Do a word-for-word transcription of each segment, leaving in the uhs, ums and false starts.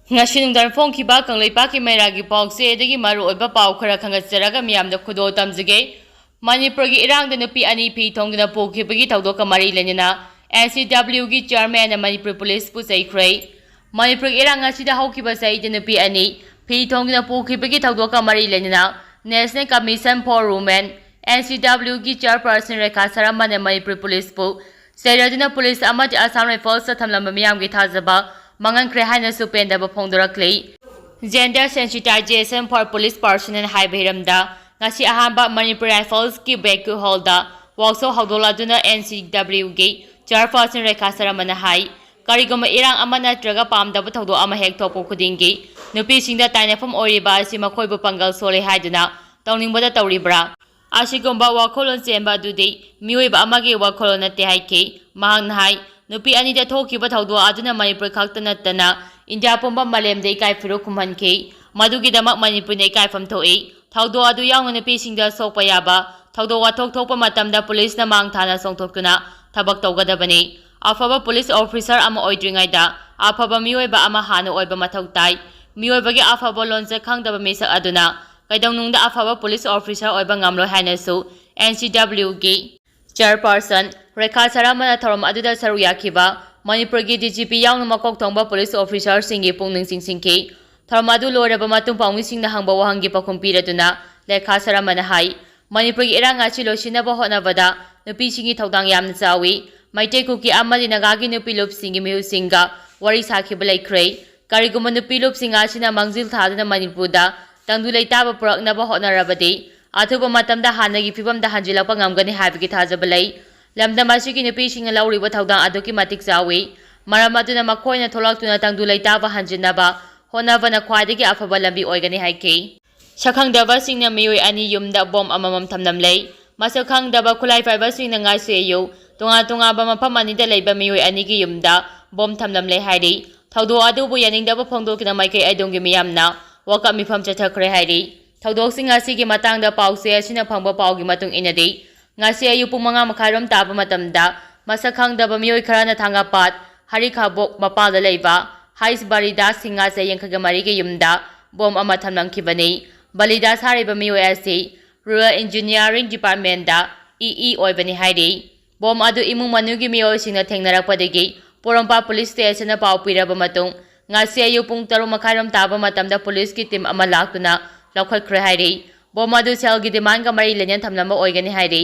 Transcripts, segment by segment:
ꯉꯁꯤ ꯅꯨꯡꯗꯥꯡ ꯐꯣꯡꯈꯤꯕ ꯀꯪꯂꯩꯄꯥꯛꯀꯤ ꯃꯩꯔꯥꯒꯤ ꯄꯥꯎꯆꯦꯗꯒꯤ ꯃꯔꯨꯑꯣꯏꯕ ꯄꯥꯎ ꯈꯔ ꯈꯪꯒꯠꯆꯔꯒ ꯃꯤꯌꯥꯝꯗ ꯈꯨꯗꯣꯜ ꯇꯝꯖꯒꯦ꯫ ꯃꯅꯤꯄꯨꯔꯒꯤ ꯏꯔꯥꯡꯗ ꯅꯨꯄꯤ ꯑꯅꯤ ꯐꯤ ꯊꯣꯡꯗꯨꯅ ꯄꯨꯈꯤꯕꯒꯤ ꯊꯧꯗꯣꯛꯀ ꯃꯔꯤ ꯂꯩꯅꯅ N C W ꯒꯤ chairman ꯅ ꯃꯅꯤꯄꯨꯔ ꯄꯨꯂꯤꯁꯄꯨ ꯆꯩꯈ꯭ꯔꯦ꯫ ꯃꯅꯤꯄꯨꯔꯒꯤ ꯏꯔꯥꯡ ꯑꯁꯤꯗ ꯍꯧꯈꯤꯕ ꯆꯍꯤꯗ ꯅꯨꯄꯤ ꯑꯅꯤ ꯐꯤ ꯊꯣꯡꯗꯨꯅ ꯄꯨꯈꯤꯕꯒꯤ ꯊꯧꯗꯣꯛꯀ ꯃꯔꯤ ꯂꯩꯅꯅ National Commission for Women, N C W ꯒꯤ chairperson ꯔꯦꯈꯥ ꯁꯔꯃꯅ ꯃꯅꯤꯄꯨꯔ ꯄꯨꯂꯤꯁꯄꯨ ꯆꯩꯔꯗꯨꯅ ꯄꯨꯂꯤꯁ ꯑꯃꯗꯤ Assam Rifles ꯇ ꯊꯝꯂꯝꯕ ꯃꯤꯌꯥꯝꯒꯤ ꯊꯥꯖꯕ ꯃꯥꯡꯍꯟꯈ꯭ꯔꯦ ꯍꯥꯏꯅꯁꯨ ꯄꯦꯟꯗꯕ ꯐꯣꯡꯗꯣꯔꯛꯂꯤ꯫ Gender Sensitization for Police Personnel ꯍꯥꯏꯕ ꯍꯤꯔꯝꯗ ꯉꯁꯤ ꯑꯍꯥꯟꯕ ꯃꯅꯤꯄꯨꯔ Rifles ꯀꯤ banquet hall ꯗ workshop ꯍꯧꯗꯣꯛꯂꯗꯨꯅ N C W ꯒꯤ chairperson ꯔꯦꯈꯥ ꯁꯔꯃꯅ ꯍꯥꯏ, ꯀꯔꯤꯒꯨꯝꯕ ꯏꯔꯥꯡ ꯑꯃ ꯅꯠꯇ꯭ꯔꯒ ꯄꯥꯝꯗꯕ ꯊꯧꯗꯣꯛ ꯑꯃ ꯍꯦꯛ ꯊꯣꯛꯄ ꯈꯨꯗꯤꯡꯒꯤ ꯅꯨꯄꯤꯁꯤꯡꯗ ꯇꯥꯏꯅꯐꯝ ꯑꯣꯏꯔꯤꯕ ꯑꯁꯤ ꯃꯈꯣꯏꯕꯨ ꯄꯥꯡꯒꯜ ꯁꯣꯜꯂꯤ ꯍꯥꯏꯗꯨꯅ ꯇꯧꯅꯤꯡꯕꯗ ꯇꯧꯔꯤꯕ꯭ꯔꯥ? ꯑꯁꯤꯒꯨꯝꯕ ꯋꯥꯈꯜꯂꯣꯟ ꯆꯦꯟꯕ ꯑꯗꯨꯗꯤ ꯃꯤꯑꯣꯏꯕ ꯑꯃꯒꯤ ꯋꯥꯈꯜꯂꯣꯟ ꯅꯠꯇꯦ ꯍꯥꯏꯈꯤ꯫ ꯃꯍꯥꯛꯅ ꯍꯥꯏ, ꯅꯨꯄꯤ ꯑꯅꯤꯗ ꯊꯣꯛꯈꯤꯕ ꯊꯧꯗꯣꯛ ꯑꯗꯨꯅ ꯃꯅꯤꯄꯨꯔ ꯈꯛꯇ ꯅꯠꯇꯅ ꯏꯟꯗꯤꯌꯥ ꯄꯨꯝꯕ ꯃꯥꯂꯦꯝꯗ ꯏꯀꯥꯏ ꯐꯤꯔꯨꯛ ꯈꯨꯝꯍꯟꯈꯤ꯫ ꯃꯗꯨꯒꯤꯗꯃꯛ ꯃꯅꯤꯄꯨꯔꯅ ꯏꯀꯥꯏꯐꯝ ꯊꯣꯛꯏ꯫ ꯊꯧꯗꯣꯛ ꯑꯗꯨ ꯌꯥꯎꯅ ꯅꯨꯄꯤꯁꯤꯡꯗ ꯁꯣꯛꯄ ꯌꯥꯕ ꯊꯧꯗꯣꯛ ꯋꯥꯊꯣꯛ ꯊꯣꯛꯄ ꯃꯇꯝꯗ ꯄꯨꯂꯤꯁꯅ ꯃꯥꯡ ꯊꯥꯅ ꯆꯣꯡꯊꯣꯛꯇꯨꯅ ꯊꯕꯛ ꯇꯧꯒꯗꯕꯅꯤ꯫ ꯑꯐꯕ ꯄꯨꯂꯤꯁ ꯑꯣꯐꯤꯁꯥꯔ ꯑꯃ ꯑꯣꯏꯗ꯭ꯔꯤꯉꯩꯗ ꯑꯐꯕ ꯃꯤꯑꯣꯏꯕ ꯑꯃ ꯍꯥꯟꯅ ꯑꯣꯏꯕ ꯃꯊꯧ ꯇꯥꯏ꯫ ꯃꯤꯑꯣꯏꯕꯒꯤ ꯑꯐꯕ ꯂꯣꯟꯆꯠ ꯈꯪꯗꯕ ꯃꯤꯁꯛ ꯑꯗꯨꯅ ꯀꯩꯗꯧꯅꯨꯡꯗ ꯑꯐꯕ ꯄꯨꯂꯤꯁ ꯑꯣꯐꯤꯁꯥꯔ ꯑꯣꯏꯕ ꯉꯝꯂꯣꯏ ꯍꯥꯏꯅꯁꯨ N C W ꯒꯤ chairperson ꯔꯦꯈꯥ ꯁꯔꯃꯅ ꯊꯧꯔꯝ ꯑꯗꯨꯗ ꯁꯔꯨꯛ ꯌꯥꯈꯤꯕ ꯃꯅꯤꯄꯨꯔꯒꯤ D G P ꯌꯥꯎꯅ ꯃꯀꯣꯛ ꯊꯣꯡꯕ ꯄꯨꯂꯤꯁ ꯑꯣꯐꯤꯁꯥꯔꯁꯤꯡꯒꯤ ꯄꯨꯛꯅꯤꯡ ꯆꯤꯡꯁꯤꯟꯈꯤ꯫ ꯊꯧꯔꯝ ꯑꯗꯨ ꯂꯣꯏꯔꯕ ꯃꯇꯨꯡ ꯄꯥꯎꯃꯤꯁꯤꯡꯅ ꯍꯪꯕ ꯋꯥꯍꯪꯒꯤ ꯄꯥꯎꯈꯨꯝ ꯄꯤꯔꯗꯨꯅ ꯔꯦꯈꯥ ꯁꯔꯃꯅ ꯍꯥꯏ, ꯃꯅꯤꯄꯨꯔꯒꯤ ꯏꯔꯥꯡ ꯑꯁꯤ ꯂꯣꯏꯁꯤꯟꯅꯕ ꯍꯣꯠꯅꯕꯗ ꯅꯨꯄꯤꯁꯤꯡꯒꯤ ꯊꯧꯗꯥꯡ ꯌꯥꯝꯅ ꯆꯥꯎꯏ꯫ ꯃꯩꯇꯩ, ꯀꯨꯀꯤ ꯑꯃꯗꯤ ꯅꯥꯒꯥꯒꯤ ꯅꯨꯄꯤ ꯂꯨꯞꯁꯤꯡꯒꯤ ꯃꯤꯍꯨꯠꯁꯤꯡꯒ ꯋꯥꯔꯤ ꯁꯥꯈꯤꯕ ꯂꯩꯈ꯭ꯔꯦ꯫ ꯀꯔꯤꯒꯨꯝꯕ ꯅꯨꯄꯤ ꯂꯨꯞꯁꯤꯡ ꯑꯁꯤꯅ ꯃꯥꯡꯖꯤꯜ ꯊꯥꯗꯨꯅ ꯃꯅꯤꯄꯨꯔꯗ ꯇꯪꯗꯨ ꯂꯩꯇꯥꯕ ꯄꯨꯔꯛꯅꯕ ꯍꯣꯠꯅꯔꯕꯗꯤ ꯑꯊꯨꯕ ꯃꯇꯝꯗ ꯍꯥꯟꯅꯒꯤ ꯐꯤꯕꯝꯗ ꯍꯟꯖꯤꯜꯂꯛꯄ ꯉꯝꯒꯅꯤ ꯍꯥꯏꯕꯒꯤ ꯊꯥꯖꯕ ꯂꯩ꯫ ꯂꯝꯗꯝ ꯑꯁꯤꯒꯤ ꯅꯨꯄꯤꯁꯤꯡꯅ ꯂꯧꯔꯤꯕ ꯊꯧꯗꯥꯡ ꯑꯗꯨꯛꯀꯤ ꯃꯇꯤꯛ ꯆꯥꯎꯏ꯫ ꯃꯔꯝ ꯑꯗꯨꯅ ꯃꯈꯣꯏꯅ ꯊꯣꯛꯂꯛꯇꯨꯅ ꯇꯪꯗꯨ ꯂꯩꯇꯥꯕ ꯍꯟꯖꯤꯟꯅꯕ ꯍꯣꯠꯅꯕꯅ ꯈ꯭ꯋꯥꯏꯗꯒꯤ ꯑꯐꯕ ꯂꯝꯕꯤ ꯑꯣꯏꯒꯅꯤ ꯍꯥꯏꯈꯤ꯫ ꯁꯛꯈꯪꯗꯕꯁꯤꯡꯅ ꯃꯤꯑꯣꯏ ꯑꯅꯤ ꯌꯨꯝꯗ ꯕꯣꯝ ꯑꯃꯃꯝ ꯊꯝꯂꯝꯂꯦ꯫ ꯃꯁꯛ ꯈꯪꯗꯕ ꯈꯨꯠꯂꯥꯏ ꯄꯥꯏꯕꯁꯤꯡꯅ ꯉꯥꯏꯁꯨ ꯌꯦꯌꯨ ꯇꯣꯉꯥꯟ ꯇꯣꯉꯥꯟꯕ ꯃꯐꯝ ꯑꯅꯤꯗ ꯂꯩꯕ ꯃꯤꯑꯣꯏ ꯑꯅꯤꯒꯤ ꯌꯨꯝꯗ ꯕꯣꯝ ꯊꯝꯂꯝꯂꯦ ꯍꯥꯏꯔꯤ꯫ ꯊꯧꯗꯣꯛ ꯑꯗꯨꯕꯨ ꯌꯥꯅꯤꯡꯗꯕ ꯐꯣꯡꯗꯣꯛꯇꯨꯅ ꯃꯥꯏꯀꯩ ꯑꯗꯣꯝꯒꯤ ꯃꯤꯌꯥꯝꯅ ꯋꯥꯀꯠ ꯃꯤꯐꯝ ꯆꯠꯊꯈ꯭ꯔꯦ ꯍꯥꯏꯔꯤ꯫ ꯊꯧꯗꯣꯛꯁꯤꯡ ꯑꯁꯤꯒꯤ ꯃꯇꯥꯡꯗ ꯄꯥꯎꯆꯦ ꯑꯁꯤꯅ ꯐꯪꯕ ꯄꯥꯎꯒꯤ ꯃꯇꯨꯡ ꯏꯟꯅꯗꯤ, ꯉꯁꯤ ꯑꯌꯨꯛ ꯄꯨꯡ ꯃꯉꯥ ꯃꯈꯥꯏꯔꯣꯝ ꯇꯥꯕ ꯃꯇꯝꯗ ꯃꯁꯛ ꯈꯪꯗꯕ ꯃꯤꯑꯣꯏ ꯈꯔꯅ ꯊꯥꯡꯒꯄꯥꯠ ꯍꯔꯤꯈꯥꯕꯣꯛ ꯃꯄꯥꯜꯗ ꯂꯩꯕ ꯍꯩꯁ ꯕꯂꯤꯗꯥꯁ ꯁꯤꯡꯍ, ꯆꯍꯤ ꯌꯥꯡꯈꯩꯒ ꯃꯔꯤꯒꯤ ꯌꯨꯝꯗ ꯕꯣꯝ ꯑꯃ ꯊꯝꯂꯝꯈꯤꯕꯅꯤ꯫ ꯕꯂꯤꯗꯥꯁ ꯍꯥꯏꯔꯤꯕ ꯃꯤꯑꯣꯏ ꯑꯁꯤ Rural Engineering Departmentꯗ ꯏ ꯏ ꯑꯣꯏꯕꯅꯤ ꯍꯥꯏꯔꯤ꯫ ꯕꯣꯝ ꯑꯗꯨ ꯏꯃꯨꯡ ꯃꯅꯨꯡꯒꯤ ꯃꯤꯑꯣꯏꯁꯤꯡꯅ ꯊꯦꯡꯅꯔꯛꯄꯗꯒꯤ ꯄꯣꯔꯣꯝꯄꯥꯠ ꯄꯨꯂꯤꯁ ꯁ꯭ꯇꯦꯁꯟꯗ ꯄꯥꯎ ꯄꯤꯔꯕ ꯃꯇꯨꯡ, ꯉꯁꯤ ꯑꯌꯨꯛ ꯄꯨꯡ ꯇꯔꯨꯛ ꯃꯈꯥꯏꯔꯣꯝ ꯇꯥꯕ ꯃꯇꯝꯗ ꯄꯨꯂꯤꯁꯀꯤ ꯇꯤꯝ ꯑꯃ ꯂꯥꯛꯇꯨꯅ ꯂꯧꯈꯠꯈ꯭ꯔꯦ ꯍꯥꯏꯔꯤ꯫ ꯕꯣꯝ ꯑꯗꯨ ꯁꯦꯜꯒꯤ ꯗꯤꯃꯥꯟꯒ ꯃꯔꯤ ꯂꯩꯅꯅ ꯊꯝꯂꯝꯕ ꯑꯣꯏꯒꯅꯤ ꯍꯥꯏꯔꯤ꯫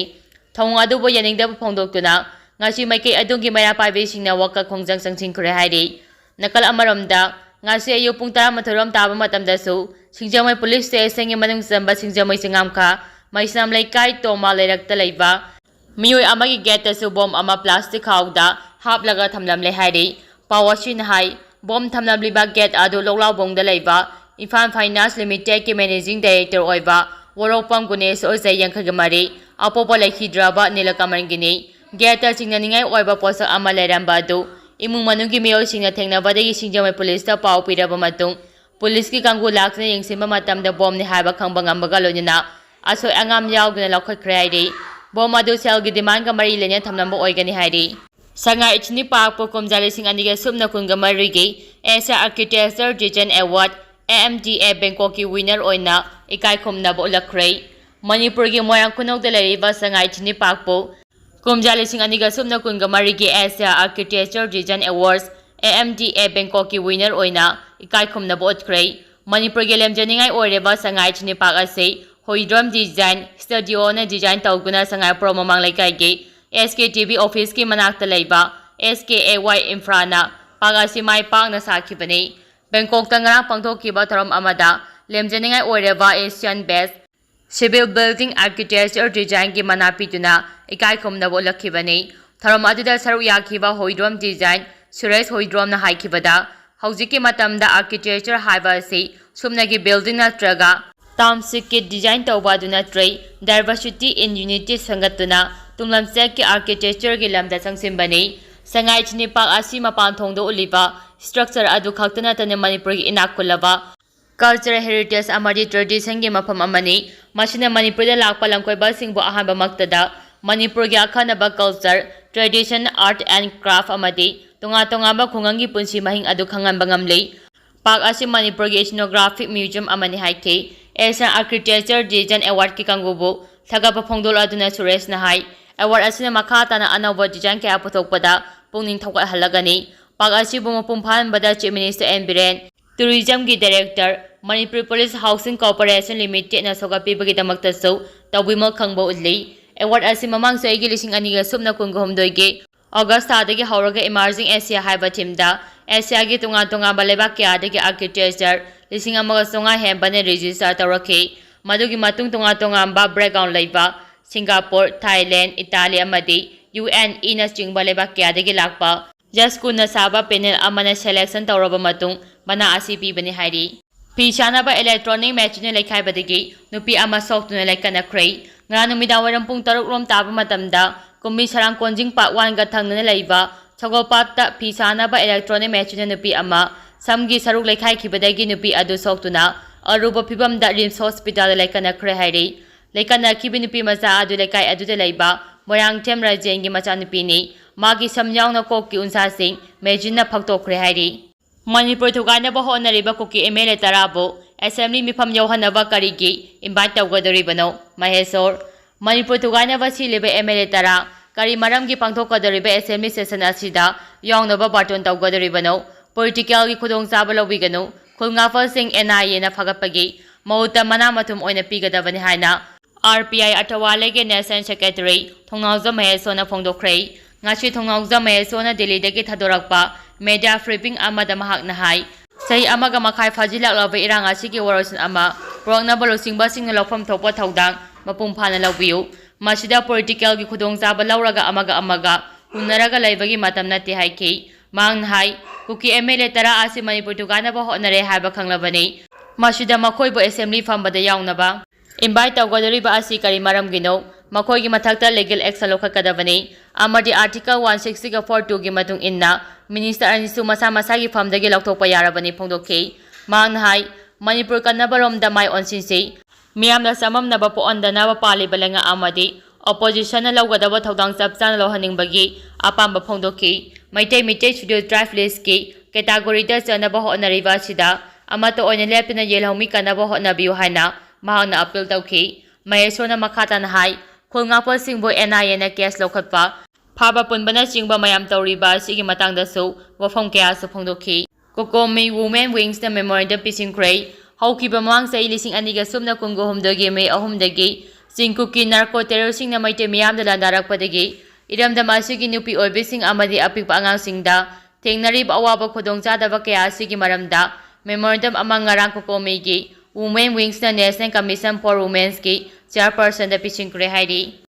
ꯊꯧꯑꯣꯡ ꯑꯗꯨꯕꯨ ꯌꯥꯅꯤꯡꯗꯕ ꯐꯣꯡꯗꯣꯛꯇꯨꯅ ꯉꯁꯤ ꯃꯥꯏꯀꯩ ꯑꯗꯣꯝꯒꯤ ꯃꯩꯔꯥ ꯄꯥꯏꯕꯤꯁꯤꯡꯅ ꯋꯥꯀꯠ ꯈꯣꯡꯖꯪ ꯆꯪꯁꯤꯟꯈ꯭ꯔꯦ ꯍꯥꯏꯔꯤ꯫ ꯅꯥꯀꯜ ꯑꯃꯔꯣꯝꯗ, ꯉꯁꯤ ꯑꯌꯨꯛ ꯄꯨꯡ ꯇꯔꯥꯃꯥꯊꯣꯏ ꯔꯣꯝ ꯇꯥꯕ ꯃꯇꯝꯗꯁꯨ ꯁꯤꯡꯖꯃꯩ ꯄꯨꯂꯤꯁ ꯁ꯭ꯇꯦꯁꯟꯒꯤ ꯃꯅꯨꯡ ꯆꯟꯕ ꯁꯤꯡꯖꯃꯩ ꯆꯤꯡꯉꯥꯝꯈꯥ ꯃꯩꯁꯅꯥꯝ ꯂꯩꯀꯥꯏ ꯇꯣꯃꯥ ꯂꯩꯔꯛꯇ ꯂꯩꯕ ꯃꯤꯑꯣꯏ ꯑꯃꯒꯤ ꯒꯦꯠꯇꯁꯨ ꯕꯣꯝ ꯑꯃ ꯄ꯭ꯂꯥꯁꯇꯤꯛ ꯈꯥꯎꯗ ꯍꯥꯞꯂꯒ ꯊꯝꯂꯝꯂꯦ ꯍꯥꯏꯔꯤ꯫ ꯄꯥꯎ ꯑꯁꯤꯅ ꯍꯥꯏ, ꯕꯣꯝ ꯊꯝꯂꯝꯂꯤꯕ ꯒꯦꯠ ꯑꯗꯨ ꯂꯣꯛꯂꯥꯎꯕꯣꯡꯗ ꯂꯩꯕ ꯏꯝꯐꯥꯜ ꯐꯥꯏꯅꯥꯟꯁ ꯂꯤꯃꯤꯇꯦꯗꯀꯤ ꯃꯦꯅꯦꯖꯤꯡ ꯗꯥꯏꯔꯦꯛꯇꯔ ꯑꯣꯏꯕ ꯋꯥꯔꯣꯛꯄꯝ ꯒꯨꯅꯦꯁ ꯑꯣꯖꯥ, ꯌꯥꯡꯈꯩꯒ ꯃꯔꯤ, ꯑꯄꯣꯛꯄ ꯂꯩꯈꯤꯗ꯭ꯔꯕ ꯅꯤꯂꯀꯃꯜꯒꯤꯅꯤ꯫ ꯒꯦꯠꯇ ꯆꯤꯡꯅꯅꯤꯡꯉꯥꯏ ꯑꯣꯏꯕ ꯄꯣꯠꯁꯛ ꯑꯃ ꯂꯩꯔꯝꯕ ꯑꯗꯨ ꯏꯃꯨꯡ ꯃꯅꯨꯡꯒꯤ ꯃꯤꯑꯣꯏꯁꯤꯡꯅ ꯊꯦꯡꯅꯕꯗꯒꯤ ꯁꯤꯡꯖꯃꯩ ꯄꯨꯂꯤꯁꯇ ꯄꯥꯎ ꯄꯤꯔꯕ ꯃꯇꯨꯡ, ꯄꯨꯂꯤꯁꯀꯤ ꯀꯥꯡꯕꯨ ꯂꯥꯛꯇꯨꯅ ꯌꯦꯡꯁꯤꯟꯕ ꯃꯇꯝꯗ ꯕꯣꯝꯅꯤ ꯍꯥꯏꯕ ꯈꯪꯕ ꯉꯝꯕꯒ ꯂꯣꯏꯅꯅ ꯑꯁꯣꯏ ꯑꯉꯥꯝ ꯌꯥꯎꯗꯅ ꯂꯧꯈꯠꯈ꯭ꯔꯦ ꯍꯥꯏꯔꯤ꯫ ꯕꯣꯝ ꯑꯗꯨ ꯁꯦꯜꯒꯤ ꯗꯤꯃꯥꯟꯒ ꯃꯔꯤ ꯂꯩꯅꯅ ꯊꯝꯂꯝꯕ ꯑꯣꯏꯒꯅꯤ ꯍꯥꯏꯔꯤ꯫ ꯁꯉꯥꯏ ꯏꯊꯅꯤꯛ ꯄꯥꯔꯛꯄꯨ ꯀꯨꯝꯖꯥ ꯂꯤꯁꯤꯡ ꯑꯅꯤꯒ ꯁꯨꯞꯅ ꯀꯨꯟꯒ ꯃꯔꯤꯒꯤ Asia Architecture Design Award, A M D A, ꯕꯦꯡꯀꯣꯛꯀꯤ ꯋꯤꯅꯔ ꯑꯣꯏꯅ ꯏꯀꯥꯏ ꯈꯨꯝꯅꯕ ꯎꯠꯂꯛꯈ꯭ꯔꯦ꯫ ꯃꯅꯤꯄꯨꯔꯒꯤ ꯃꯣꯏꯔꯥꯡ ꯈꯨꯅꯧꯗ ꯂꯩꯔꯤꯕ ꯁꯉꯥꯏ ꯏꯊꯅꯤꯛ ꯄꯥꯔꯛꯄꯨ ꯀꯨꯝꯖꯥ ꯂꯤꯁꯤꯡ ꯑꯅꯤꯒ ꯁꯨꯞꯅ ꯀꯨꯟꯒ ꯃꯔꯤꯒꯤ Asia Architecture Design Awards, A M D A, ꯕꯦꯡꯀꯣꯛꯀꯤ ꯋꯤꯅꯔ ꯑꯣꯏꯅ ꯏꯀꯥꯏ ꯈꯨꯝꯅꯕ ꯎꯠꯈ꯭ꯔꯦ꯫ ꯃꯅꯤꯄꯨꯔꯒꯤ ꯂꯦꯝꯖꯅꯤꯡꯉꯥꯏ ꯑꯣꯏꯔꯤꯕ ꯁꯉꯥꯏ ꯏꯊꯅꯤꯛ ꯄꯥꯔꯛ ꯑꯁꯤ ꯍꯣꯏꯗ꯭ꯔꯣꯝ ꯗꯤꯖꯥꯏꯟ ꯁ꯭ꯇꯨꯗꯤꯑꯣꯅ ꯗꯤꯖꯥꯏꯟ ꯇꯧꯗꯨꯅ ꯁꯉꯥꯏꯄ꯭ꯔꯧ ꯃꯃꯥꯡ ꯂꯩꯀꯥꯏꯒꯤ S K T V ꯑꯣꯐꯤꯁꯀꯤ ꯃꯅꯥꯛꯇ ꯂꯩꯕ S K A Y Infraꯅ ꯄꯥꯔꯛ ꯑꯁꯤ ꯃꯥꯏ ꯄꯥꯛꯅ ꯁꯥꯈꯤꯕꯅꯤ꯫ ꯕꯦꯡꯀꯣꯛꯇ ꯉꯔꯥꯡ ꯄꯥꯡꯊꯣꯛꯈꯤꯕ ꯊꯧꯔꯝ ꯑꯃꯗ ꯂꯦꯝꯖꯅꯤꯡꯉꯥꯏ ꯑꯣꯏꯔꯕ Asian Best Civil Building Architecture Designꯒꯤ ꯃꯅꯥ ꯄꯤꯗꯨꯅ ꯏꯀꯥꯏ ꯈꯨꯝꯅꯕ ꯎꯠꯂꯛꯈꯤꯕꯅꯤ꯫ ꯊꯧꯔꯝ ꯑꯗꯨꯗ ꯁꯔꯨꯛ ꯌꯥꯈꯤꯕ ꯍꯣꯏꯗ꯭ꯔꯣꯝ ꯗꯤꯖꯥꯏꯟ ꯁꯨꯔꯦꯁ ꯍꯣꯏꯗ꯭ꯔꯣꯝꯅ ꯍꯥꯏꯈꯤꯕꯗ, ꯍꯧꯖꯤꯛꯀꯤ ꯃꯇꯝꯗ architecture ꯍꯥꯏꯕ ꯑꯁꯤ ꯁꯨꯞꯅꯒꯤ building ꯅꯠꯇ꯭ꯔꯒ townshipꯀꯤ ꯗꯤꯖꯥꯏꯟ ꯇꯧꯕ ꯑꯗꯨ ꯅꯠꯇ꯭ꯔꯦ, Diversity in Unity ꯁꯦꯝꯒꯠꯇꯨꯅ ꯇꯨꯡꯂꯝꯆꯠꯀꯤ architectureꯒꯤ ꯂꯝꯗ ꯆꯪꯁꯤꯟꯕꯅꯤ꯫ ꯁꯉꯥꯏ ꯏꯊꯅꯤꯛ ꯄꯥꯔꯛ ꯑꯁꯤ ꯃꯄꯥꯟ ꯊꯣꯡꯗ ꯎꯠꯂꯤꯕ structure ꯑꯗꯨ ꯈꯛꯇ ꯅꯠꯇꯅ ꯃꯅꯤꯄꯨꯔꯒꯤ ꯏꯅꯥꯛ ꯈꯨꯜꯂꯕ cultural heritage ꯑꯃꯗꯤ traditionꯒꯤ ꯃꯐꯝ ꯑꯃꯅꯤ꯫ ꯃꯁꯤꯅ ꯃꯅꯤꯄꯨꯔꯗ ꯂꯥꯛꯄ ꯂꯝꯀꯣꯏꯕꯁꯤꯡꯕꯨ ꯑꯍꯥꯟꯕꯃꯛꯇꯗ ꯃꯅꯤꯄꯨꯔꯒꯤ ꯑꯈꯟꯅꯕ culture, tradition, art and craft ꯑꯃꯗꯤ ꯇꯣꯉꯥꯟ ꯇꯣꯉꯥꯟꯕ ꯈꯨꯡꯒꯪꯒꯤ ꯄꯨꯟꯁꯤ ꯃꯍꯤꯡ ꯑꯗꯨ ꯈꯪꯍꯟꯕ ꯉꯝꯂꯤ꯫ Park ꯑꯁꯤ ꯃꯅꯤꯄꯨꯔꯒꯤ ethnographic museum ꯑꯃꯅꯤ ꯍꯥꯏꯈꯤ꯫ Asian Architecture Design Awardꯀꯤ ꯀꯥꯡꯕꯨꯕꯨ ꯊꯥꯒꯠꯄ ꯐꯣꯡꯗꯣꯛꯂꯗꯨꯅ ꯁꯨꯔꯦꯁꯅ ꯍꯥꯏ, award ꯑꯁꯤꯅ ꯃꯈꯥ ꯇꯥꯅ ꯑꯅꯧꯕ design ꯀꯌꯥ ꯄꯨꯊꯣꯛꯄꯗ ꯄꯨꯛꯅꯤꯡ ꯊꯧꯒꯠꯍꯜꯂꯒꯅꯤ꯫ Park ꯑꯁꯤꯕꯨ ꯃꯄꯨꯡ ꯐꯥꯍꯟꯕꯗ Chief Minister N Biren, Tourismꯒꯤ director, Manipur Police Housing Corporation Limitedꯅ ꯁꯧꯒꯠꯄꯤꯕꯒꯤꯗꯃꯛꯇꯁꯨ ꯇꯧꯕꯤꯃꯜ ꯈꯪꯕ ꯎꯠꯂꯤ꯫ Award ꯑꯁꯤ ꯃꯃꯥꯡ ꯆꯍꯤꯒꯤ ꯂꯤꯁꯤꯡ ꯑꯅꯤꯒ ꯁꯨꯞꯅ ꯀꯨꯟꯒ ꯍꯨꯝꯗꯣꯏꯒꯤ August ꯊꯥꯗꯒꯤ ꯍꯧꯔꯒ Emerging Asia ꯍꯥꯏꯕ themeꯗ Asiaꯒꯤ ꯇꯣꯉꯥꯟ ꯇꯣꯉꯥꯟꯕ ꯂꯩꯕꯥꯛ ꯀꯌꯥꯗꯒꯤ architecture ꯂꯤꯁꯤꯡ ꯑꯃꯒ ꯆꯥꯝꯃꯉꯥ ꯍꯦꯟꯕꯅ register ꯇꯧꯔꯛꯈꯤ꯫ ꯃꯗꯨꯒꯤ ꯃꯇꯨꯡ ꯇꯣꯉꯥꯟ ꯇꯣꯉꯥꯟꯕ background ꯂꯩꯕ Singapore, Thailand, Italy ꯑꯃꯗꯤ UAEꯅꯆꯤꯡꯕ ꯂꯩꯕꯥꯛ ꯀꯌꯥꯗꯒꯤ ꯂꯥꯛꯄ judge ꯀꯨꯟꯅ ꯁꯥꯕ panel ꯑꯃꯅ selection ꯇꯧꯔꯕ ꯃꯇꯨꯡ ꯃꯅꯥ ꯑꯁꯤ ꯄꯤꯕꯅꯤ ꯍꯥꯏꯔꯤ꯫ ꯐꯤ ꯁꯥꯅꯕ electronic machineꯅ ꯂꯩꯈꯥꯏꯕꯗꯒꯤ ꯅꯨꯄꯤ ꯑꯃ ꯁꯣꯛꯇꯨꯅ ꯂꯩꯀꯠꯅꯈ꯭ꯔꯦ꯫ ꯉꯔꯥꯡ ꯅꯨꯃꯤꯗꯥꯡ ꯋꯥꯏꯔꯝ ꯄꯨꯡ ꯇꯔꯨꯛ ꯔꯣꯝ ꯇꯥꯕ ꯃꯇꯝꯗ ꯀꯨꯝꯕꯤ ꯁꯔꯥꯡ ꯀꯣꯟꯖꯤꯡ Park Oneꯒ ꯊꯪꯅꯅ ꯂꯩꯕ ꯁꯒꯣꯜꯄꯥꯠꯇ ꯐꯤ ꯁꯥꯅꯕ electronic machineꯅ ꯅꯨꯄꯤ ꯑꯃ ꯁꯝꯒꯤ ꯁꯔꯨꯛ ꯂꯩꯈꯥꯏꯈꯤꯕꯗꯒꯤ ꯅꯨꯄꯤ ꯑꯗꯨ ꯁꯣꯛꯇꯨꯅ ꯑꯔꯨꯕ ꯐꯤꯚꯝꯗ RIMS hospitalꯗ ꯂꯩꯀꯠꯅꯈ꯭ꯔꯦ ꯍꯥꯏꯔꯤ꯫ ꯂꯩꯀꯠꯅꯈꯤꯕ ꯅꯨꯄꯤ ꯃꯆꯥ ꯑꯗꯨ ꯂꯩꯀꯥꯏ ꯑꯗꯨꯗ ꯂꯩꯕ ꯃꯣꯏꯔꯥꯡꯊꯦꯝ ꯔꯥꯖꯦꯟꯒꯤ ꯃꯆꯥꯅꯨꯄꯤꯅꯤ꯫ ꯃꯥꯒꯤ ꯁꯝ ꯌꯥꯎꯅ ꯀꯣꯛꯀꯤ ꯎꯟꯁꯥꯁꯤꯡ machineꯅ ꯐꯛꯇꯣꯛꯈ꯭ꯔꯦ ꯍꯥꯏꯔꯤ꯫ ꯃꯅꯤꯄꯨꯔ ꯊꯨꯒꯥꯏꯅꯕ ꯍꯣꯠꯅꯔꯤꯕ ꯀꯨꯀꯤ MLA ꯇꯔꯥꯕꯨ assembly ꯃꯤꯐꯝ ꯌꯧꯍꯟꯅꯕ ꯀꯔꯤꯒꯤ invite ꯇꯧꯒꯗꯧꯔꯤꯕꯅꯣ? ꯃꯍꯦꯁꯣꯔ꯫ ꯃꯅꯤꯄꯨꯔ ꯊꯨꯒꯥꯏꯅꯕ ꯁꯤꯜꯂꯤꯕ MLA ꯇꯔꯥ ꯀꯔꯤ ꯃꯔꯝꯒꯤ ꯄꯥꯡꯊꯣꯛꯀꯗꯧꯔꯤꯕ assembly session ꯑꯁꯤꯗ ꯌꯥꯎꯅꯕ ꯕꯥꯔꯇꯣꯟ ꯇꯧꯒꯗꯧꯔꯤꯕꯅꯣ? Politicalꯒꯤ ꯈꯨꯗꯣꯡꯆꯥꯕ ꯂꯧꯕꯤꯒꯅꯨ꯫ ꯈꯨꯜ ꯉꯥꯛꯐꯜꯁꯤꯡ NIAꯅ ꯐꯒꯠꯄꯒꯤ ꯃꯍꯨꯠꯇ ꯃꯅꯥ ꯃꯊꯨꯝ ꯑꯣꯏꯅ ꯄꯤꯒꯗꯕꯅꯤ ꯍꯥꯏꯅ RPI ꯑꯊꯋꯥꯂꯦꯒꯤ National Secretary ꯊꯣꯡꯅꯥꯎꯖꯝ ꯃꯍꯦꯁꯣꯔꯅ ꯐꯣꯡꯗꯣꯛꯈ꯭ꯔꯦ꯫ ꯉꯁꯤ ꯊꯣꯡꯅꯥꯎꯖꯝ ꯃꯍꯦꯁꯣꯔꯅ ꯗꯤꯜꯂꯤꯗꯒꯤ ꯊꯥꯗꯣꯔꯛꯄ media briefing ꯑꯃꯗ ꯃꯍꯥꯛꯅ ꯍꯥꯏ, ꯆꯍꯤ ꯑꯃꯒ ꯃꯈꯥꯏ ꯐꯥꯖꯤꯜꯂꯛꯂꯕ ꯏꯔꯥꯡ ꯑꯁꯤꯒꯤ ꯋꯥꯔꯣꯏꯁꯤꯟ ꯑꯃ ꯄꯨꯔꯛꯅꯕ ꯂꯨꯆꯤꯡꯕꯁꯤꯡꯅ ꯂꯧꯐꯝ ꯊꯣꯛꯄ ꯊꯧꯗꯥꯡ ꯃꯄꯨꯡ ꯐꯥꯅ ꯂꯧꯕꯤꯌꯨ꯫ ꯃꯁꯤꯗ politicalꯒꯤ ꯈꯨꯗꯣꯡꯆꯥꯕ ꯂꯧꯔꯒ ꯑꯃꯒ ꯑꯃꯒ ꯍꯨꯟꯅꯔꯒ ꯂꯩꯕꯒꯤ ꯃꯇꯝ ꯅꯠꯇꯦ ꯍꯥꯏꯈꯤ꯫ ꯃꯍꯥꯛꯅ ꯍꯥꯏ, ꯀꯨꯀꯤ MLA ꯇꯔꯥ ꯑꯁꯤ ꯃꯅꯤꯄꯨꯔ ꯊꯨꯒꯥꯏꯅꯕ ꯍꯣꯠꯅꯔꯦ ꯍꯥꯏꯕ ꯈꯪꯂꯕꯅꯤ꯫ ꯃꯁꯤꯗ ꯃꯈꯣꯏꯕꯨ assembly ꯐꯝꯕꯗ ꯌꯥꯎꯅꯕ invite ꯇꯧꯒꯗꯧꯔꯤꯕ ꯑꯁꯤ ꯀꯔꯤ ꯃꯔꯝꯒꯤꯅꯣ? ꯃꯈꯣꯏꯒꯤ ꯃꯊꯛꯇ legal action ꯂꯧꯈꯠꯀꯗꯕꯅꯤ ꯑꯃꯗꯤ Article one sixtyꯒ four twoꯒꯤ ꯃꯇꯨꯡ ꯏꯟꯅ minister ꯑꯅꯤꯁꯨ ꯃꯁꯥ ꯃꯁꯥꯒꯤ ꯐꯝꯗꯒꯤ ꯂꯧꯊꯣꯛꯄ ꯌꯥꯔꯕꯅꯤ ꯐꯣꯡꯗꯣꯛꯈꯤ꯫ ꯃꯍꯥꯛꯅ ꯍꯥꯏ, ꯃꯅꯤꯄꯨꯔ ꯀꯟꯅꯕꯔꯣꯝꯗ ꯃꯥꯏ ꯑꯣꯟꯁꯤꯟꯁꯤ꯫ ꯃꯤꯌꯥꯝꯗ ꯆꯃꯝꯅꯕ ꯄꯣꯛꯍꯟꯗꯅꯕ ꯄꯥꯜꯂꯤꯕ ꯂꯩꯉꯥꯛ ꯑꯃꯗꯤ ꯑꯣꯄꯣꯖꯤꯁꯟꯅ ꯂꯧꯒꯗꯕ ꯊꯧꯗꯥꯡ ꯆꯞ ꯆꯥꯅ ꯂꯧꯍꯟꯅꯤꯡꯕꯒꯤ ꯑꯄꯥꯝꯕ ꯐꯣꯡꯗꯣꯛꯈꯤ꯫ ꯃꯩꯇꯩ ꯃꯩꯇꯩ ꯁꯦꯗ꯭ꯌꯨꯜ ꯇ꯭ꯔꯥꯏꯕ ꯂꯤꯁꯀꯤ ꯀꯦꯇꯥꯒꯣꯔꯤꯗ ꯆꯟꯅꯕ ꯍꯣꯠꯅꯔꯤꯕ ꯑꯁꯤꯗ ꯑꯃꯠꯇ ꯑꯣꯏꯅ ꯂꯦꯞꯇꯅ ꯌꯦꯜꯍꯧꯃꯤ ꯀꯟꯅꯕ ꯍꯣꯠꯅꯕꯤꯌꯨ ꯍꯥꯏꯅ ꯃꯍꯥꯛꯅ ꯑꯄꯤꯜ ꯇꯧꯈꯤ꯫ ꯃꯍꯦꯁꯣꯔꯅ ꯃꯈꯥ ꯇꯥꯅ ꯍꯥꯏ, ꯈꯨꯜ ꯉꯥꯛꯄꯁꯤꯡꯕꯨ ꯑꯦꯟ ꯑꯥꯏ ꯑꯦꯅ ꯀꯦꯁ ꯂꯧꯈꯠꯄ, ꯐꯥꯕ ꯄꯨꯟꯕꯅꯆꯤꯡꯕ ꯃꯌꯥꯝ ꯇꯧꯔꯤꯕ ꯑꯁꯤꯒꯤ ꯃꯇꯥꯡꯗꯁꯨ ꯋꯥꯐꯝ ꯀꯌꯥꯁꯨ ꯐꯣꯡꯗꯣꯛꯈꯤ꯫ ꯀꯣꯀꯣꯃꯤ ꯋꯨꯃꯦꯟ ꯋꯤꯡꯁꯅ ꯃꯦꯃꯣꯔꯦꯟꯗꯝ ꯄꯤꯁꯤꯟꯈ꯭ꯔꯦ꯫ ꯍꯧꯈꯤꯕ ꯃꯃꯥꯡ ꯆꯍꯤ ꯂꯤꯁꯤꯡ ꯑꯅꯤꯒ ꯁꯨꯞꯅ ꯀꯨꯟꯒ ꯍꯨꯝꯗꯣꯏꯒꯤ ꯃꯦ ꯑꯍꯨꯝꯗꯒꯤ ꯆꯤꯡꯀꯨꯞꯀꯤ ꯅꯥꯔꯀꯣ ꯇꯦꯔꯣꯔꯁꯤꯡꯅ ꯃꯩꯇꯩ ꯃꯤꯌꯥꯝꯗ ꯂꯥꯟꯗꯥꯔꯛꯄꯗꯒꯤ ꯏꯔꯝꯗꯝ ꯑꯁꯤꯒꯤ ꯅꯨꯄꯤ ꯑꯣꯏꯕꯤꯁꯤꯡ ꯑꯃꯗꯤ ꯑꯄꯤꯛꯄ ꯑꯉꯥꯡꯁꯤꯡꯗ ꯊꯦꯡꯅꯔꯤꯕ ꯑꯋꯥꯕ ꯈꯨꯗꯣꯡꯆꯥꯗꯕ ꯀꯌꯥ ꯑꯁꯤꯒꯤ ꯃꯔꯝꯗ ꯃꯦꯃꯣꯔꯦꯟꯗꯝ ꯑꯃ ꯉꯔꯥꯡ ꯀꯣꯀꯣꯃꯤꯒꯤ ꯋꯨꯃꯦꯟ ꯋꯤꯡꯁꯅ ꯅꯦꯁꯅꯦꯜ ꯀꯃꯤꯁꯟ ꯐꯣꯔ ꯋꯨꯃꯦꯟꯁꯀꯤ ꯆꯤꯌꯔꯄꯔꯁꯟꯗ ꯄꯤꯁꯤꯟꯈ꯭ꯔꯦ ꯍꯥꯏꯔꯤ꯫